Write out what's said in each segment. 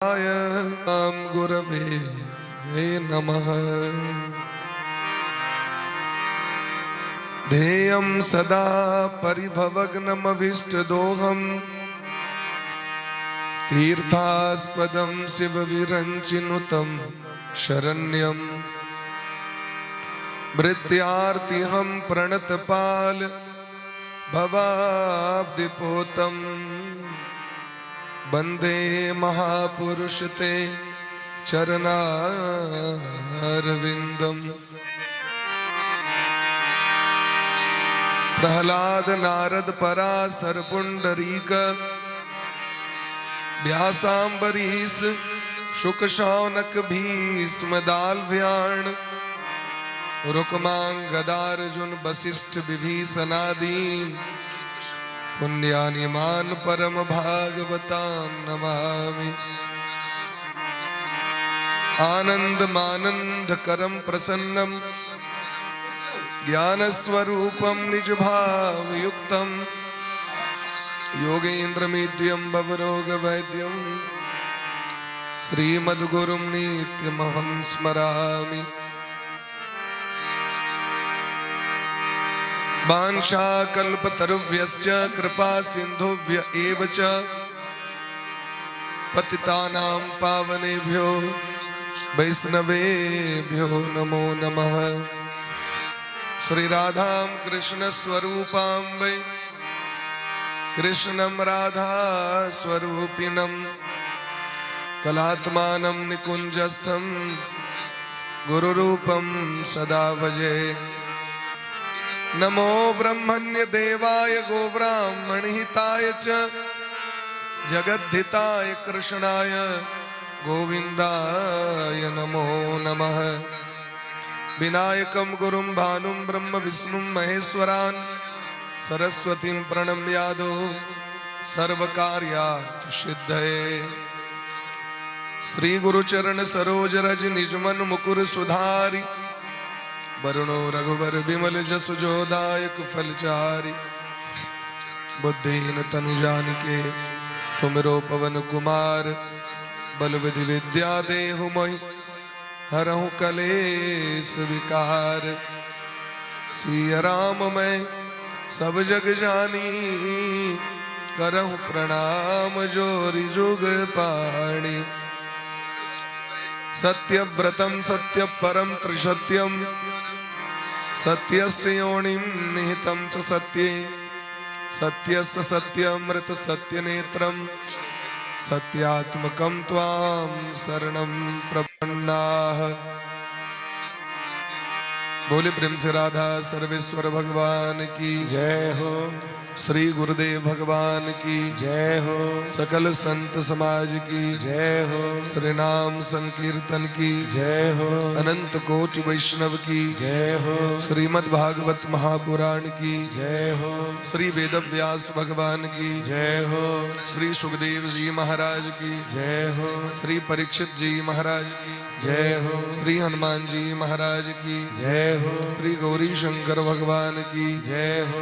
राम गुरवे नमः। ध्येयं सदा परिभवग्नमभीष्टदोहं तीर्थास्पदं शिवविरञ्चिनुतं शरण्यं भृत्यार्तिहं प्रणतपाल भवाब्धिपोतं वन्दे महापुरुष ते चरणारविन्दम्। प्रहलाद नारद पराशर पुंडरीक व्यासाम्बरीश शुक शौनक भीष्म दाल्भ्याण रुक्मांगदार्जुन वशिष्ठ विभीषणादीन पुण्यानिमान परम भागवतां नमामि। आनंदमानंद करम प्रसन्नम ज्ञानस्वरूपं निजभावयुक्तं योगेन्द्रमीड्यं भवरोगवैद्यं श्रीमद्गुरुं नित्यमहं स्मरामि। वाञ्छाकल्पतरुभ्यश्च कृपा सिन्धुभ्य एव च पतितानां पावनेभ्यो वैष्णवेभ्यो नमो नमः। श्री राधां कृष्ण स्वरूपां वै कृष्णं राधा स्वरूपिणं कलात्मानं निकुञ्जस्थं गुरुरूपं सदा भजे। नमो ब्रह्मण्य देवाय गोब्राह्मणहिताय च जगद्धिताय कृष्णाय गोविन्दाय नमो नमः। विनायकं गुरुं भानुं ब्रह्म विष्णुं महेश्वरान् सरस्वतीं प्रणम्यादो सर्वकार्यार्थ सिद्धये। श्री गुरुचरण सरोज रज निजमन मुकुर सुधारी, बरनो रघुवर बिमल जसु जो दायक फलचारी। बुद्धिहीन तनु जानिके सुमिरो पवन कुमार, बल विधि विद्या देहु मोहि हरहु कलेस विकार। सिय राम मैं सब जग जानी, करहु प्रणाम जोरि जुग पाणी। सत्यव्रतं सत्य परम त्रिसत्यम सत्यस्य योनिं निहितं च सत्ये, सत्यस्य सत्यमृत सत्यनेत्रं सत्यात्मकं त्वां शरणं प्रपन्नाः। बोले प्रेम से राधा सर्वेश्वर भगवान की जय हो। श्री गुरुदेव भगवान की जय हो। सकल संत समाज की जय हो। श्री नाम संकीर्तन की जय हो। अनंत कोटि वैष्णव की जय हो। श्रीमद् भागवत महापुराण की जय हो। श्री वेद व्यास भगवान की जय हो। श्री सुखदेव जी महाराज की जय हो। श्री परीक्षित जी महाराज की जय हो। श्री हनुमान जी महाराज की जय हो। श्री गौरी शंकर भगवान की जय हो।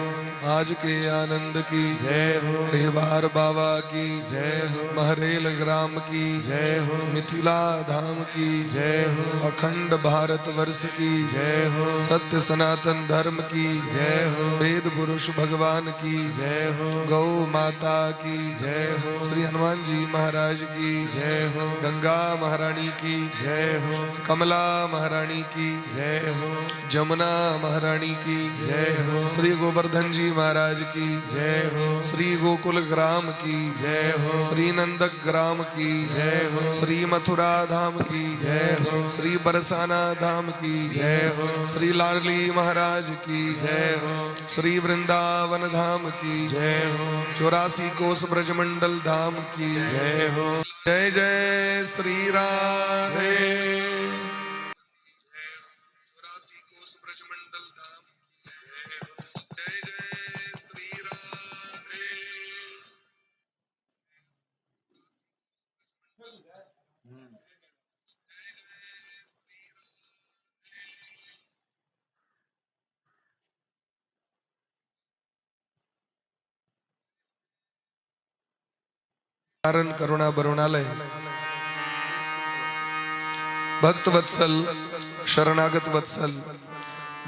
आज के आनंद की जय हो। ढेवार बाबा की जय हो। महरेल ग्राम की जय हो। मिथिला धाम की जय हो। अखंड भारत वर्ष की जय हो। सत्य सनातन धर्म की जय हो। वेद पुरुष भगवान की जय हो। गौ माता की जय हो। श्री हनुमान जी महाराज की जय हो। गंगा महारानी की जय हो। कमला महारानी की जय हो। जमुना महारानी की जय हो। श्री गोवर्धन जी महाराज की जय हो। श्री गोकुल ग्राम की जय हो। श्री नंद ग्राम की जय हो। श्री मथुरा धाम की जय हो। श्री बरसाना धाम की जय हो। श्री लाडली महाराज की जय हो। श्री वृंदावन धाम की जय हो। 84 कोस ब्रजमंडल धाम की जय हो। जय जय श्री राधे। 84 कोस ब्रजमंडल धाम, जय जय श्री राधे। कारण करुणा बरुणालय। भक्त वत्सल, शरणागत वत्सल,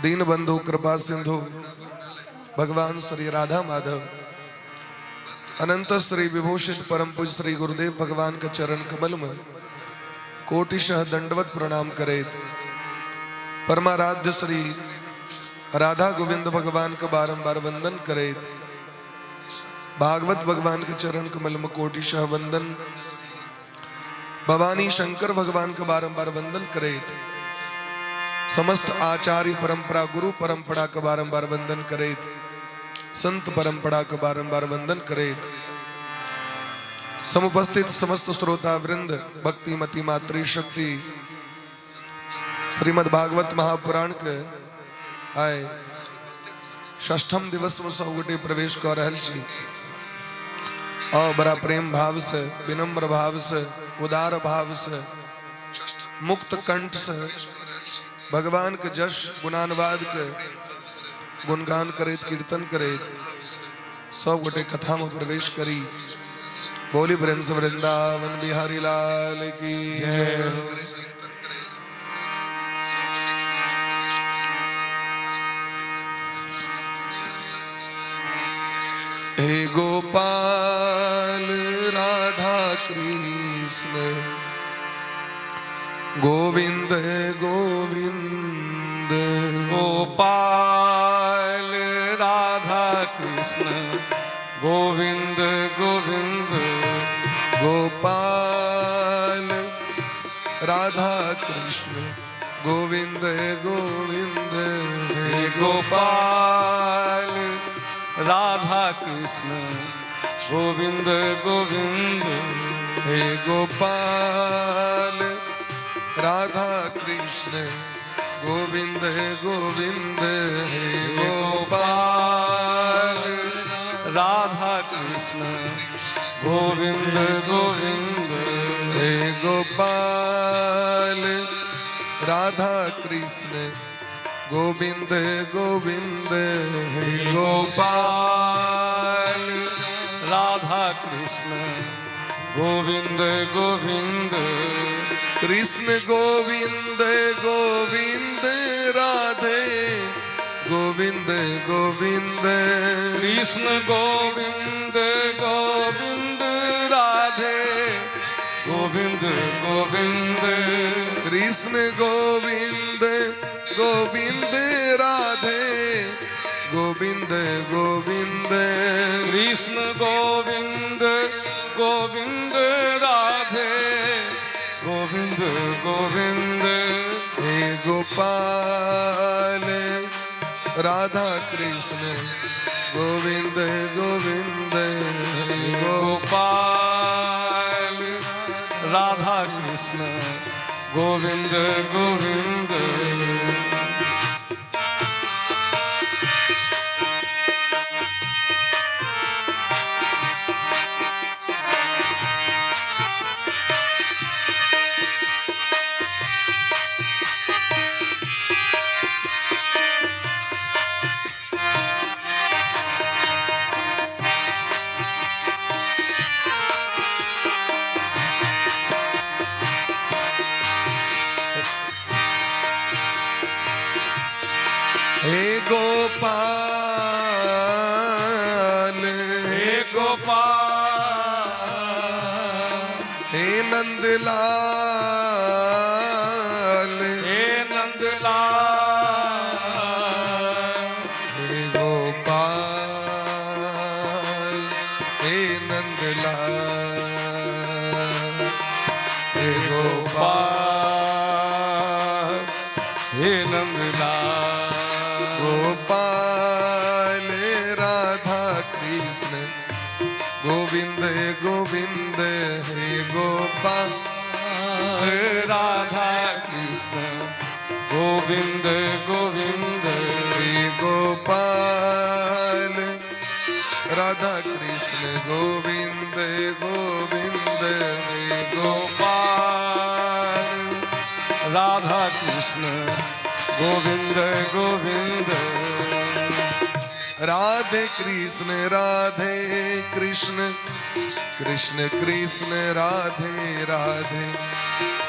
दीन बंधु, कृपा सिंधु भगवान श्री राधा माधव, अनंत श्री विभूषित परम पूज्य श्री गुरुदेव भगवान के चरण कमल में कोटिशः दंडवत प्रणाम करेत, परमाराध्य श्री राधा गोविंद भगवान के बारंबार वंदन करेत, भागवत भगवान के चरण कमल में कोटिशः वंदन, भवानी शंकर भगवान के बारंबार वंदन करेत, समस्त आचार्य परंपरा, गुरु परंपरा के बारंबार वंदन करेत, संत परंपरा के बारंबार वंदन करेत, समुपस्थित समस्त श्रोता वृंद, भक्तिमती मातृशक्ति, श्रीमद् भागवत महापुराण के आइ षष्ठम दिवस में सब गोटे प्रवेश कऽ रहल छी और बड़ा प्रेम भाव से, विनम्र भाव से, उदार भाव से, मुक्त कंठ से भगवान के जश गुणानुवाद के गुणगान करैत, कीर्तन करैत सब गोटे कथा में प्रवेश करी। बोली प्रेम से वृंदावन बिहारी लाल की जय। हे गोपाल राधा कृष्ण गोविंद गोविंद। गोपाल राधा कृष्ण गोविंद गोविंद। गोपाल राधा कृष्ण गोविंद गोविंद। हे गोपाल गोपाल राधा कृष्ण गोविंद गोविंद। हे गोपाल राधा कृष्ण गोविंद गोविंद। हे गोपाल गोपाल राधा कृष्ण गोविंद गोविंद। हे गोपाल राधा कृष्ण गोविंद गोविंद। हे गोपाल गोपाल राधा कृष्ण गोविंद गोविंद। कृष्ण गोविंद गोविंद राधे गोविंद गोविंद। कृष्ण गोविंद गोविंद राधे गोविंद गोविंद। कृष्ण गोविंद गोविंद राधे गोविंद गोविंद। कृष्ण गोविंद गोविंद राधे गोविंद गोविंद। हे गोपाल राधा कृष्ण गोविंद गोविंद। हे गोपाल राधा कृष्ण गोविंद गोविंद। हे गोपाल, हे गोपाल, हे नंदलाल, हे नंदलाल, हे गोपाल, हे नंदलाल, हे गोपाल, गोपाल, हे नंदलाल, गोपाल राधा कृष्ण गोविंद गोविंद। हे गोपाल राधा कृष्ण गोविंद गोविंद। हे गोपाल राधा कृष्ण गोविंद गोविंद। हे गोपाल राधा कृष्ण गोविंद गोविंद। राधे कृष्ण राधे कृष्ण कृष्ण कृष्ण राधे राधे।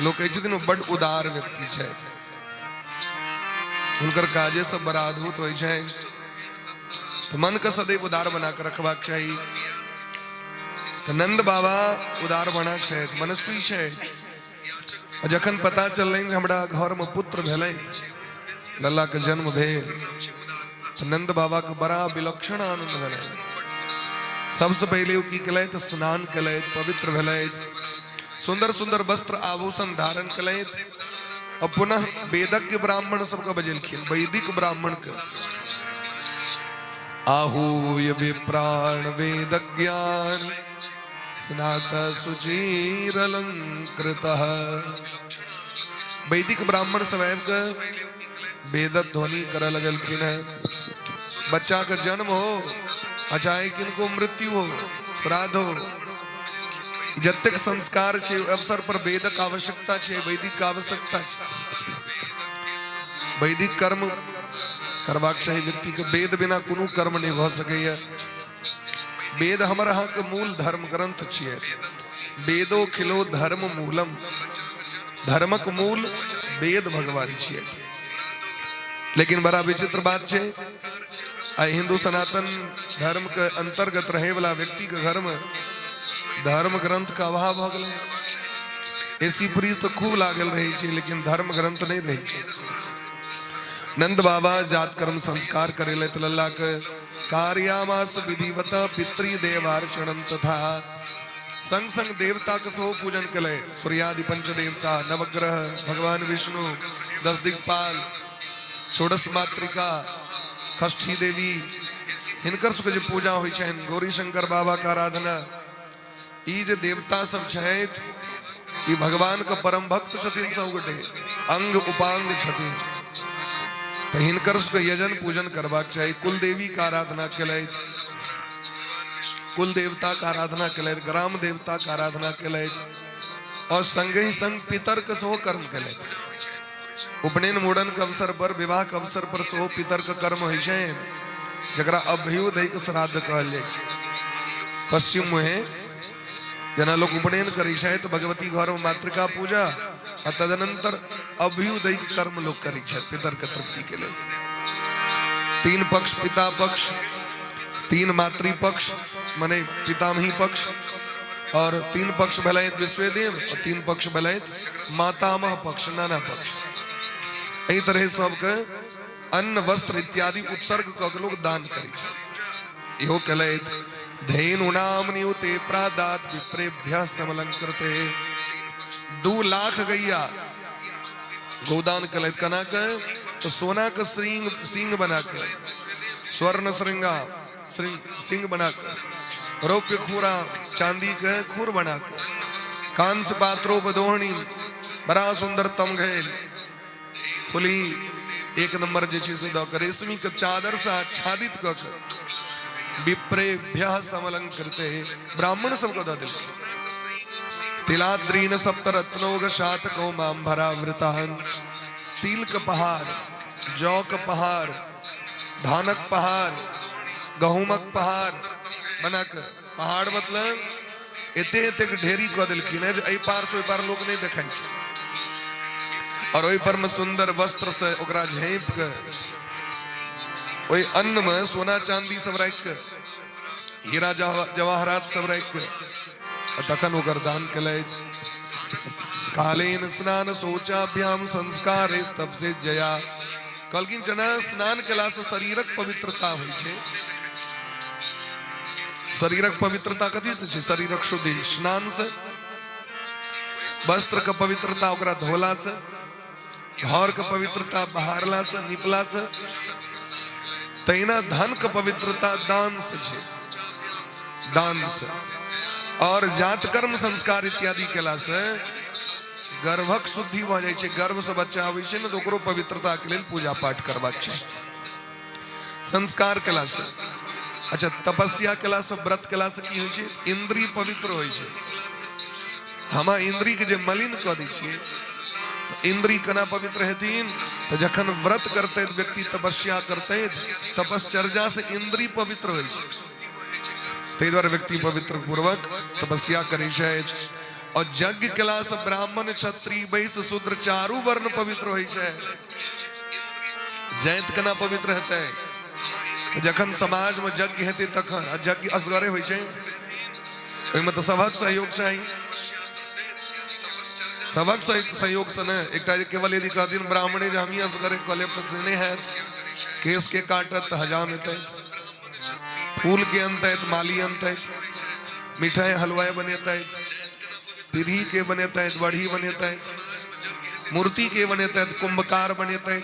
लोक कहै छथिन ओ बड्ड उदार व्यक्ति छथि, हुनकर काजे सब बड़ा अद्भुत होइ छनि। तऽ मनके सदैव उदार बना कऽ रखबाक चाही। तऽ नंद बाबा उदार बना छथि, मनस्वी छथि। आ जखन पता चललनि जे हमरा घरमे पुत्र भेलै, लल्लाके जन्म भेल, तऽ नंद बाबाके बड़ा विलक्षण आनंद भेलै। सबसँ पहिले ओ की केलथि? स्नान केलथि, पवित्र भेलथि, सुंदर सुंदर वस्त्र आभूषण धारण केलथि आ पुनः वेदज्ञ ब्राह्मण सबके बजेलखिन, वैदिक ब्राह्मण के। आहूय विप्राण वेद ज्ञान स्नात सुचीरलंकृत। वैदिक ब्राह्मण सब आबि कऽ वेदक ध्वनि करऽ लगलखिन है। बच्चा के जन्म हो आ चाहे किनको मृत्यु हो, श्राद्ध हो, जतेक संस्कार छै अवसर पर वेदक आवश्यकता छै, वैदिक आवश्यकता छै। वैदिक कर्म करबाक चाही व्यक्ति के। वेद बिना कोनो कर्म नहि भऽ सकैया। वेद हमर अहाँके मूल धर्म ग्रंथ छियै। वेदो खिलो धर्म मूलम, धर्मक मूल वेद भगवान छियै। लेकिन बड़ा विचित्र बात छै, आ हिंदू सनातन धर्म के अंतर्गत रहे वाला व्यक्ति के घर में धर्म ग्रंथ के अभाव भऽ गेलै। एसी फ्रीज तऽ खूब लागल रहै छै, लेकिन धर्म ग्रंथ नहि रहै छै। नंद बाबा जात कर्म संस्कार करेलथि लल्ला के। कार्यामास विधिवत पितृदेवार्चनम तथा, संग संग देवता के सेहो पूजन केलथि। सूर्यादि पंच देवता, नवग्रह, भगवान विष्णु, दस दिक्पाल, षोडश मातृका, षष्ठी देवी, हिनकर सबके जे पूजा होइ छनि, गौरी शंकर बाबा के आराधना, ई जे देवता सब छथि ई भगवान के परम भक्त छथिन, सब गोटे अंग उपांग छथिन, तऽ हिनकर सबके यजन पूजन करबाक चाही। कुल देवी के आराधना केलथि, कुल देवता के आराधना केलथि, ग्राम देवता के आराधना केलथि और संगे ही संग पितर के सेहो कर्म केलथि। उपनयन मुड़न के अवसर पर, विवाह के अवसर पर सेहो पितर के कर्म होइ छै, जकरा अभ्युदयिक श्राद्ध कहल जाइ छै। पश्चिम मुहे जेना लोक उपनयन करै छै तऽ भगवती घर में मातृका पूजा आ तदनंतर अभ्युदयिक कर्म लोक करै छै पितर के तृप्ति के लेल। तीन पक्ष, पिता पक्ष, तीन मातृ पक्ष माने पितामही पक्ष, और तीन पक्ष भेलथि विश्वदेव और तीन पक्ष भेलथि मातामह पक्ष, नाना पक्ष। एहि तरह सबके अन्न वस्त्र इत्यादि उत्सर्ग कऽ के लोक दान करै छै। इहो केलथि। धेनुनाम नियुते प्रादात विप्रेभ्य समलंकृते, 2 लाख गैया गोदान केलथि। केना के? तो सोना के श्रृंग सिंह बना के, स्वर्ण श्रृंगा सिंह बना के, रौप्य खूरा चांदी के खूर बना के, कांस पात्रोपदोहणी बड़ा सुंदर तमघैल फुली एक नंबर जे छै से दऽ के, रेशमी के चादर से आच्छादित कऽ के विप्रेभ्य समलंकृते ब्राह्मण सबके दऽ देलखिन। तिलाद्रीन सप्तरत्नोग शातको माम भरावृतान, तिल के पहाड़, जौ के पहाड़, धानक पहाड़, गहूमक पहाड़ बना के, पहाड़ मतलब एते एते ढेरी कऽ देलखिन है जे एहि पार से ओहि पार लोक नहि देखै छै, और ओहि पर में सुंदर वस्त्र से ओकरा झाँपि के, ओहि अन्न में सोना चांदी सब राखि के, हीरा जवाहरात सब राखि के, आ तखन ओकर दान केलथि। कालेन स्नान शौचाभ्याम संस्कार तब से जया, कहलखिन जेना स्नान केला से शरीरक पवित्रता होइ छै। शरीरक पवित्रता कथी से छै? शरीरक शुद्धि स्नान से, वस्त्र के पवित्रता ओकरा धोला से, घर के पवित्रता बहारला से, निपला से, तहिना धन के पवित्रता दान से छै, दान से। और जात कर्म संस्कार इत्यादि केला से गर्भक शुद्धि भऽ जाइ छै। गर्भ से बच्चा आबै छै ने, तऽ ओकरो पवित्रता के लेल पूजा पाठ करबाक छै संस्कार केला से। अच्छा, तपस्या केला से, व्रत केला से की होइ छै? इंद्रिय पवित्र होइ छै। हम इंद्रिय के जे मलिन कऽ दै छियै, तऽ इंद्रिय केना पवित्र हेथिन? तऽ जखन व्रत करतै व्यक्ति, तपस्या करतै, तपश्चर्या से इंद्रिय पवित्र होइ छै। ताहि दुआरे व्यक्ति पवित्र पूर्वक तपस्या करै छथि। और यज्ञ केला से ब्राह्मण, क्षत्रिय, वैश्य, शूद्र चारू वर्ण पवित्र होइ छै। जाति केना पवित्र हेतै? जखन समाज में यज्ञ हेतै तखन। आ यज्ञ असगरे होइ छै? ओहिमे तऽ सभक सहयोग चाही। सभक सहयोग से ने एकटा जे केवल यदि कहथिन ब्राह्मणे जे हमही असगरे कऽ लेब तऽ से नहि हैत। केश के काटत तऽ हजाम एतै, फूल के अनतै माली अनतै, मिठाई हलवाई बनेतै, पीढ़ी के बनेतै, बढ़ी बनेतै, मूर्ति के बनेतै, कुंभकार बनेतै।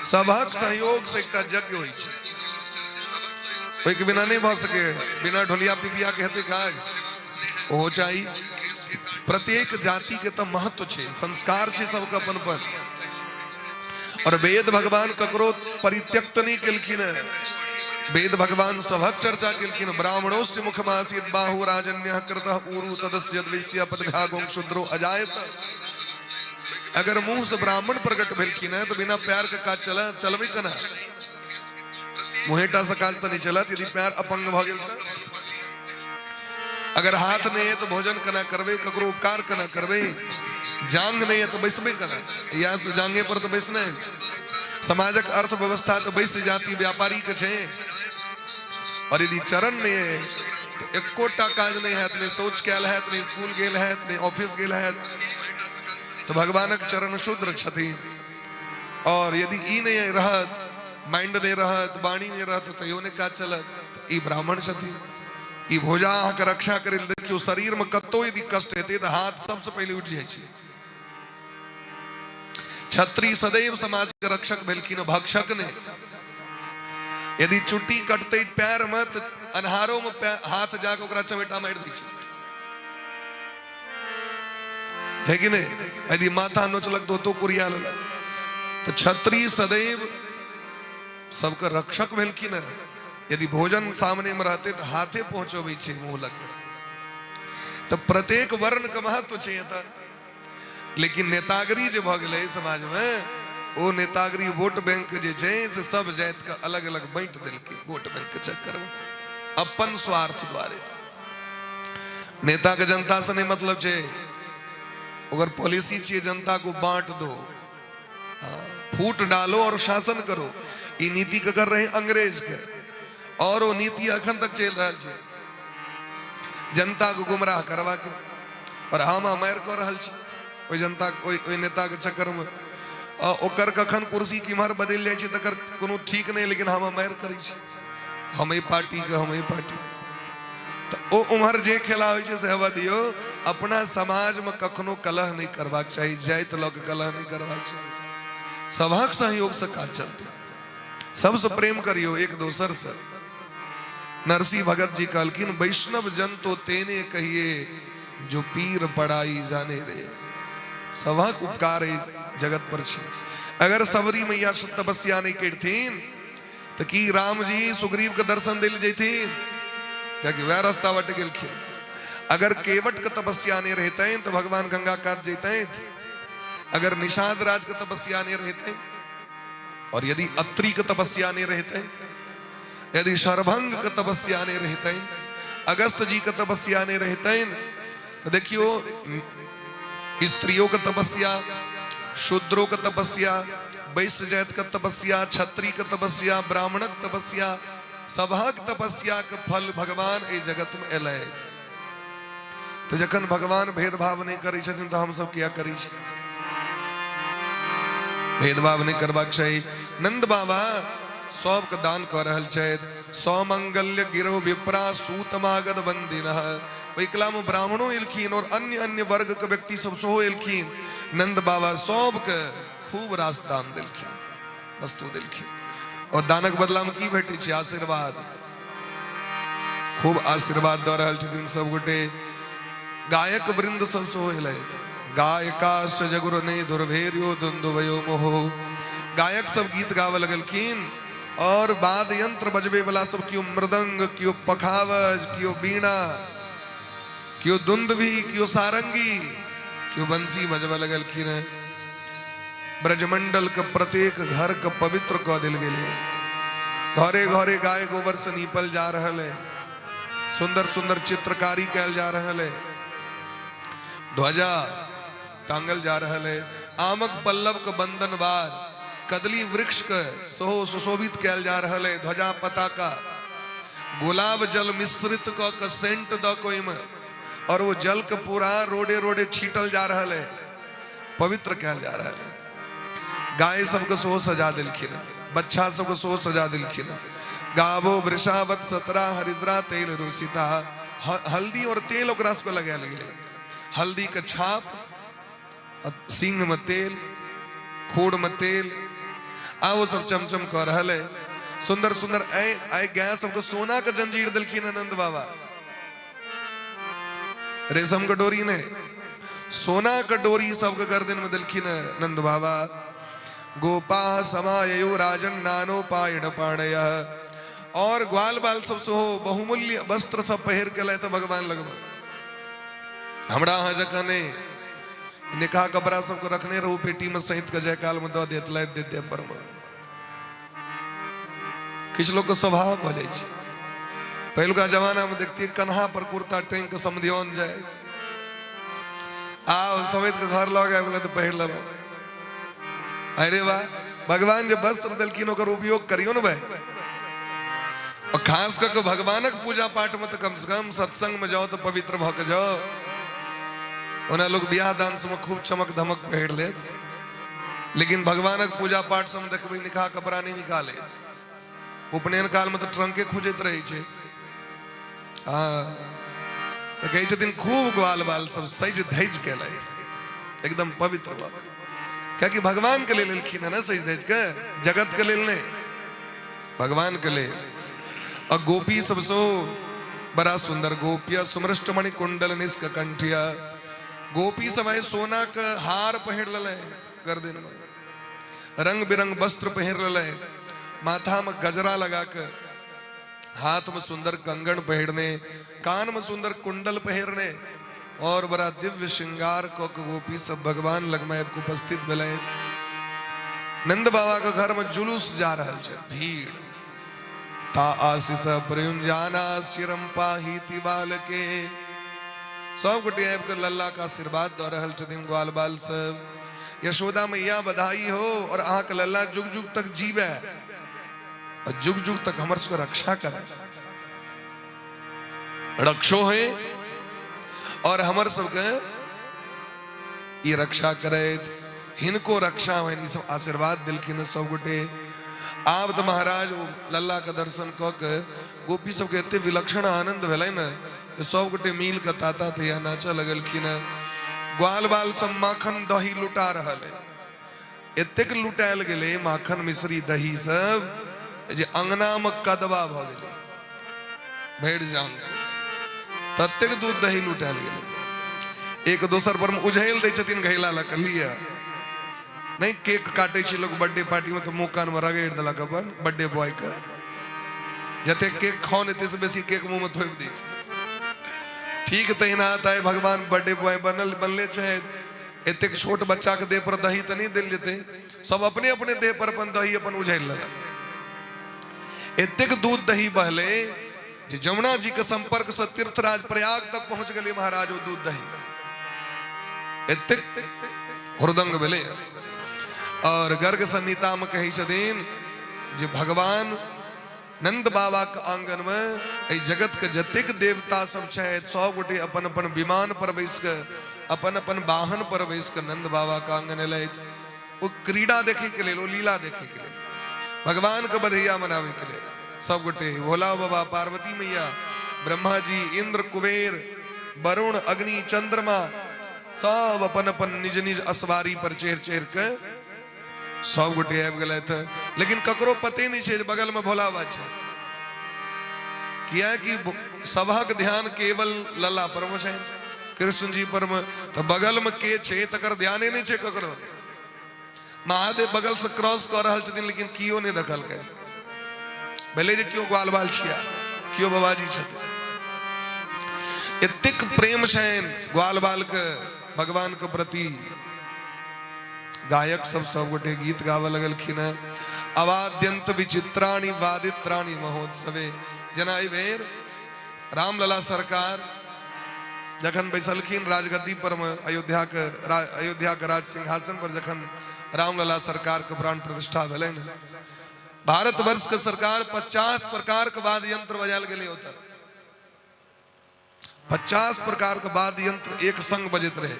सभक सहयोग से एकटा यज्ञ होइ छै, ओहिके बिना नहि भऽ सकै। बिना ढोलिया पिपिया के हेतै काज? ओहो चाही। प्रत्येक जाति के तऽ महत्व छै, संस्कार छै सबके अपन अपन। और वेद भगवान ककरो परित्यक्त नहि केलखिन है। वेद भगवान सभक चर्चा केलखिन। ब्राह्मणोस्य मुखमासीत बाहु राजन्य कृतः ऊरु तदस्य यद्वैश्य पदभ्यागों शूद्रो अजायत। अगर मुंह से ब्राह्मण प्रकट भेलखिन है तो बिना प्यार के काज चल चलबै केना? मुहेटा से काज तऽ नहि चलत। यदि प्यार अपंग भऽ गेल तऽ, अगर हाथ नहि है तऽ भोजन केना करबै? ककरो उपकार केना करबै? जांग नहि है तऽ बैसबै केना? इएह से जांगे पर तऽ बैसनाइ अछि। समाजक अर्थव्यवस्था तऽ बैस जाति व्यापारी के छै। और यदि चरण नहि है तऽ एकोटा काज नहि हैत, नहि शौच कयल हैत, नहि स्कूल गेल हैत, नहि ऑफिस गेल हैत। तऽ भगवानक चरण शूद्र छथिन। और यदि ई नहि रहत, माइंड नहि रहत, वाणी नहि रहत, तैयो नहि काज चलत। तऽ ई ब्राह्मण छथिन। ई भोजा अहाँके रक्षा करै लए। देखियौ, शरीरमे कतौ यदि कष्ट हेतै तऽ हाथ सबसँ पहिले उठि जाइ छै। क्षत्रिय सदैव समाज के रक्षक भेलखिन, भक्षक नहि। यदि चुट्टी कटतै पैर में तऽ अन्हारो में हाथ जाके ओकरा चमेटा मारि दै छै, है कि नहि? यदि माथा नोचलक तऽ ओतो कुरिया लेलक। तऽ क्षत्रिय सदैव सबके रक्षक भेलखिन है। यदि भोजन सामने में रहते तऽ हाथे पहुंचबै छै मुंह लग। तऽ प्रत्येक वर्ण के महत्व छै एतऽ। लेकिन नेतागिरी जे भऽ गेलै समाजमे, ओ नेतागिरी वोट बैंक जे छै से सब जातिके अलग अलग बाँटि देलकै। वोट बैंक के चक्करमे अपन स्वार्थ द्वारे नेताके जनता से नहि मतलब छै। ओकर पॉलिसी छियै जनता को बांट दो, फूट डालो और शासन करो। ई नीति ककर रहे? अंग्रेज के। और ओ नीति अखन तक चलि रहल छै, जनता को गुमराह करवा के। और हम मारि कऽ रहल छी ओहि जनता, ओहि ओहि नेताके चक्करमे। आ ओकर कखन कुर्सी किम्हर बदलि जाइ छै तकर कोनो ठीक नहि, लेकिन हम मारि करै छी, हम एहि पार्टीके, हम एहि पार्टीके। तऽ ओ उम्हर जे खेला होइ छै से हेबऽ दियौ। अपना समाजमे कखनो कलह नहि करबाक चाही, जाति लऽ कऽ कलह नहि करबाक चाही। सभक सहयोगसँ काज चलतै। सबसँ प्रेम करियौ एक दोसरसँ। नरसिंह भगत जी कहलखिन, वैष्णव जन तो तेने कहिए जो पीर पड़ाई जाने रे। सभक उपकार एहि जगत पर छै। अगर सबरी मैया तपस्या नहि करथिन तऽ की राम जी सुग्रीव के दर्शन दिल जैथिन? कियाकि वएह रास्ता बाटे गेलखिन। अगर केवट के तपस्या नहीं रहते तो भगवान गंगा कात जैते? अगर निषाद राज के तपस्या नहीं रहते, और यदि अत्रि के तपस्या नहीं रहते, यदि शरभंग के तपस्या नहीं रहते, अगस्त जी के तपस्या नहीं रहते, तो देखियो, स्त्रियों के तपस्या, शूद्रों के तपस्या, वैश्य जाति के तपस्या, क्षत्रिय के तपस्या, ब्राह्मणक तपस्या, सभक तपस्या के फल भगवान एहि जगत में एलै। तऽ जखन भगवान भेदभाव नहि करै छथिन तऽ हमसभ किया करै छी? भेदभाव नहि करबाक चाही। नंद बाबा सबके दान कऽ रहल छथि। सौमंगल्य गिरो विप्रा सूतमागध वंदिन। ओहि कलामे ब्राह्मणो एलखिन और अन्य अन्य वर्ग के व्यक्ति सब सेहो एलखिन। नंद बाबा सबके खूब रास दान देलखिन, वस्तु देलखिन। और दानक बदलामे की भेटै छै? आशीर्वाद। खूब आशीर्वाद दऽ रहल छथिन सब गोटे। गायक वृंद सब सेहो एलथि। गायकाश्च जगुर ने दुर्भेर्यो दुंदुवयो मोहो। गायक सब गीत गाबऽ लगलखिन और वाद्य यंत्र बजबे वाला सब, केओ मृदंग, केओ पखावज, केओ वीणा, केओ दुंदुभी, केओ सारंगी, केओ बंसी बजबऽ लगलखिन। ब्रजमंडल के प्रत्येक घर के पवित्र कऽ देल गेलै। घरे घरे गाय गोबर से नीपल जा रहल है, सुंदर सुंदर चित्रकारी कैल जा रहल है। ध्वजा टांगल जा रहल है। आमक पल्लव के बंधनवार, कदली वृक्ष के सेहो सुशोभित कयल जा रहल है। ध्वजा पताका गुलाब जल मिश्रित क के सेंट द के ओहिमे, और वो जल के पूरा रोडे रोडे छीटल जा रहल है, पवित्र कयल जा रहल है। गाय सबके सेहो सजा देलखिन, बच्छा सबके सेहो सजा देलखिन। गावो वृषावत सतरा हरिद्रा तेल रुसिता, हल्दी और तेल ओकरा सबके लगायल गेलै। हल्दी के छाप, सिंह में तेल, खूड़ में तेल, आ वो सब चमचम कऽ रहल है। सुंदर सुंदर आइ आइ गाय सबके सोना के जंजीर देलखिन आनंद बाबा, रेशम के डोरी ने, सोना के डोरी सबके गर्दन में देलखिन नंद बाबा। गोपा समाययो राजन नानोपायण पाणय, और ग्वाल बाल सब सेहो बहुमूल्य वस्त्र सब पहिर के लए तऽ भगवान लगमे। हमरा अहाँ जकाँ नहि, निकाह कपड़ा सबके रखने रहू पेटी में सैत के, जाय काल में दऽ देत, लादि देत देह पर में। किछु लोकके स्वभाव भऽ जाइ छै। पहिलुका जमाना में देखतियै कन्हा पर कुर्ता टांगि के समधियौन जाइत, आब समेत के घर लऽ आबि गेलै तऽ पहिर लेलहुँ। अरे वाह, भगवान जे वस्त्र देलखिन ओकर उपयोग करियौ ने भाई। और खास कऽ के भगवानक पूजा पाठ में तऽ कम से कम सत्संग में जाओ तऽ पवित्र भऽ के जाओ। ओना लोग बियाह दान सबमे खूब चमक धमक पहिर लेत, लेकिन भगवानक पूजा पाठ सबमे देखबै निकाह कपड़ा नहि निकालैत। उपनयन काल में तऽ ट्रंके खुजैत रहै छै। हँ, तऽ कहै छथिन खूब ग्वाल बाल सब सजि धजि के एलथि एकदम पवित्र भऽ के, कियाकि भगवान के लेल एलखिन है ने सजि धजि के, जगत के लेल नहि, भगवान के लेल। और गोपी सब सो बड़ा सुंदर, गोपिया सुमृष्ट मणि कुंडल निष्क कंठिया, गोपी सब आइ सोना के हार पहिर लेले, गर्दन में रंग बिरंग वस्त्र पहिर लेले, माथा में गजरा लगा के, हाथ में सुंदर कंगन पहिरने, कान में सुंदर कुंडल पहिरने, और बड़ा दिव्य श्रृंगार क के गोपी सब भगवान लग में आबि के उपस्थित भेलै। नंद बाबा के घर में जुलूस जा रहल छै, भीड़। ता आशीष प्रयुंजाना चिरम पाही बालके, सब गोटे आबि के लल्ला के आशीर्वाद दऽ रहल छथिन ग्वाल बाल सब। यशोदा मैया बधाई हो, और अहाँके लल्ला जुग जुग तक जीवे और जुग जुग तक हमर सबके रक्षा करे, रक्षो है और हमर सबके ई रक्षा करैत, हिनको रक्षा होइन, ई सब आशीर्वाद देलखिन सब गोटे। आब तऽ महाराज ओ लल्ला के दर्शन कऽ के गोपी सबके एते विलक्षण आनंद भेलै ने जे सब गोटे मिल के ताता थैया नाचऽ लगलखिन। ग्वाल बाल सब माखन दही लुटा रहल है, एतेक लुटायल गेलै माखन मिश्री दही सब जे अंगना में कदवा भऽ गेलै भरि जांग के, ततेक दूध दही लुटायल गेलै। एक दोसर पर में उझैल दै छथिन घैला लऽ कऽ, लिअ। नहि केक काटै छै लोक बर्थडे पार्टी में तऽ मुँह कान में रगड़ि देलक अपन बर्थडे बॉय के, जतेक केक खाओ ने से बेसी केक मुँह में थोपि दै छै। ठीक तहिना तऽ भगवान बर्थडे बॉय बनल बनले छथि, एतेक छोट बच्चा के देह पर दही तऽ नहि देल जेतै, सब अपने अपने देह पर अपन दही अपन उझैल लेलक। एतेक दूध दही बहले जे जमुना जी के संपर्क से तीर्थराज प्रयाग तक पहुंच गेलै महाराज ओ दूध दही, एतेक हुरदंग भेलै। और गर्ग संहिता में कहै छथिन जे भगवान नंद बाबा के आंगन में एहि जगत के जतेक देवता सब छथि सब गोटे अपन अपन विमान पर बैस के, अपन अपन वाहन पर बैस के नंद बाबा के आंगन एलथि। ओ क्रीड़ा देखे के लेल, ओ लीला देखे के लेल, भगवान के बधैया मनावे के लेल सब गोटे भोला बाबा, पार्वती मैया, ब्रह्मा जी, इंद्र, कुबेर, वरुण, अग्नि, चंद्रमा सब अपन अपन निज निज असवारी पर चढ़ि चढ़ि के सब गोटे आबि गेलथि। लेकिन ककरो पते नहि छै जे बगल में भोला बाबा छथि, कियाकि सभक ध्यान केवल लल्ला पर मे छनि, कृष्ण जी पर मे, तऽ बगल में के छै तकर ध्याने नहि छै ककरो। महादेव बगल से क्रॉस कऽ रहल छथिन लेकिन कियो नहि देखलकै, भेलै जे केओ ग्वाल बाल छिया, केओ बाबाजी छथिन। एतेक प्रेम छनि ग्वाल बाल के भगवान के प्रति। गायक सब सब गोटे गीत गाबऽ लगलखिन हेँ। अवाद्यंत विचित्राणि वादित्राणि महोत्सवे, जेना एहि बेर रामलला सरकार जखन बैसलखिन राजगद्दी पर में अयोध्या के अयोध्या के राज सिंहासन पर जखन रामलला सरकार के प्राण प्रतिष्ठा भेलनि, भारतवर्ष के सरकार 50 प्रकार के वाद्य यंत्र बजायल गेलै। ओतऽ 50 प्रकार के वाद्य यंत्र एक संग बजैत रहे,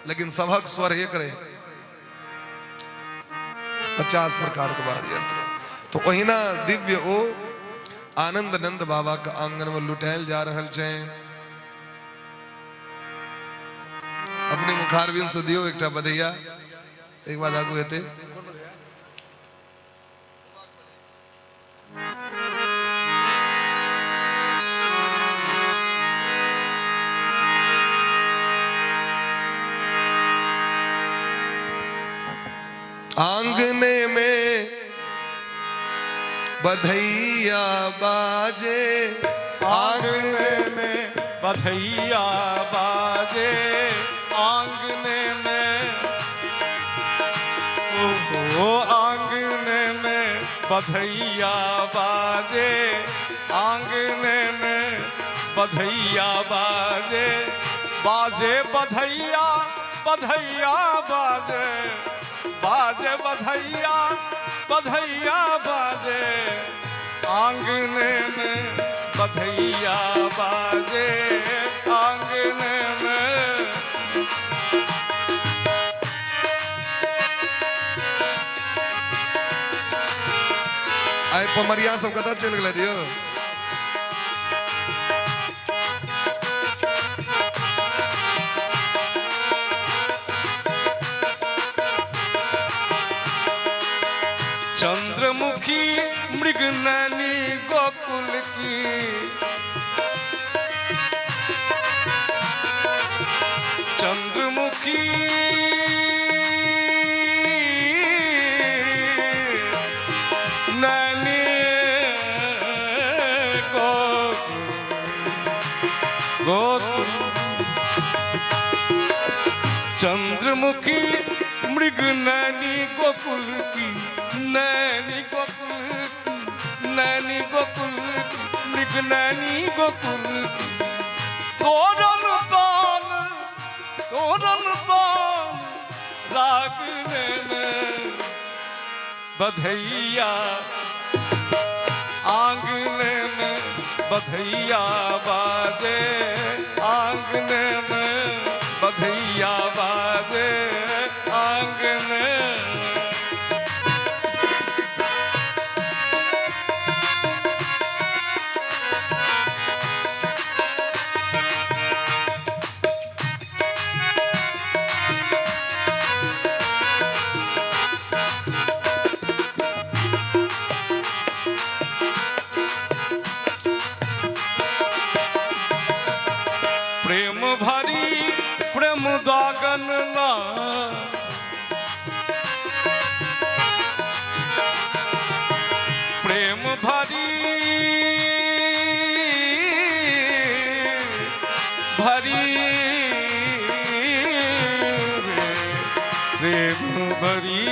लेकिन सबक स्वर एक रहे। 50 प्रकार के वाद्य यंत्र। तो ओहिना दिव्य ओ आनंद नंद बाबा के आंगन में लुटायल जा रहल छै। अपने मुखारबिंद से दियो एकटा बधैया, एक बाद आगू हेतै। आंगने में बधैया बाजे, आंगने में बधैया बाजे, आंगने में, ओ आंगने में बधैया बाजे, आंगने में बधैया बाजे, बाजे बधैया, बधैया बाजे, बाजे बधैया, बधैया बाजे, आंगने में बधैया बाजे, आंगने में। आइ पमरिया सब कतऽ चलि गेलै दियौ? चंद्रमुखी मृगनैनी गोकुल की, चंद्रमुखी नैनी गोकुल गोकुल, चंद्रमुखी मृग नैनी गोकुल की, नैनी गोकुल की, नैनी गोकुल की, मृग नैनी गोकुल की, तोरण तान, तोरण तान रागने में बधैया, आंगने में बधैया बाजे, आंगने में बधैया बाजे, आंगने में। प्रेम भरी प्रेम दागन ना, प्रेम भरी भरी प्रेम भरी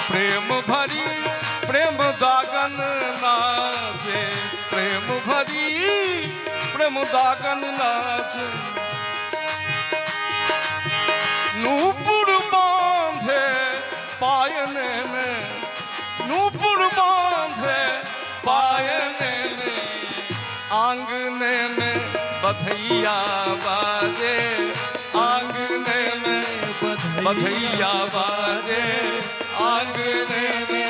प्रेम भरी प्रेम दागन नाचे, प्रेम भरी प्रेम दागन नाचे, नूपुर बांधे पायने में, नूपुर बांधे पायने में, आंगने में बधैया बाजे, आंगने में बधैया बाजे, आंगने में।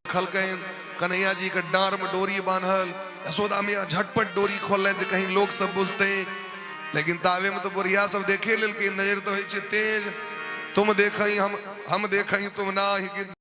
देखलकनि कन्हैया जी के डाँर में डोरी बान्हल। यशोदा मैया झटपट डोरी खोललनि जे कहीं लोक सब बुझतै, लेकिन तावे में तो बुढ़िया सब देखे लेलकै, नजर तऽ होइ छै तेज। तुम देखई हम देखई तुम नाही।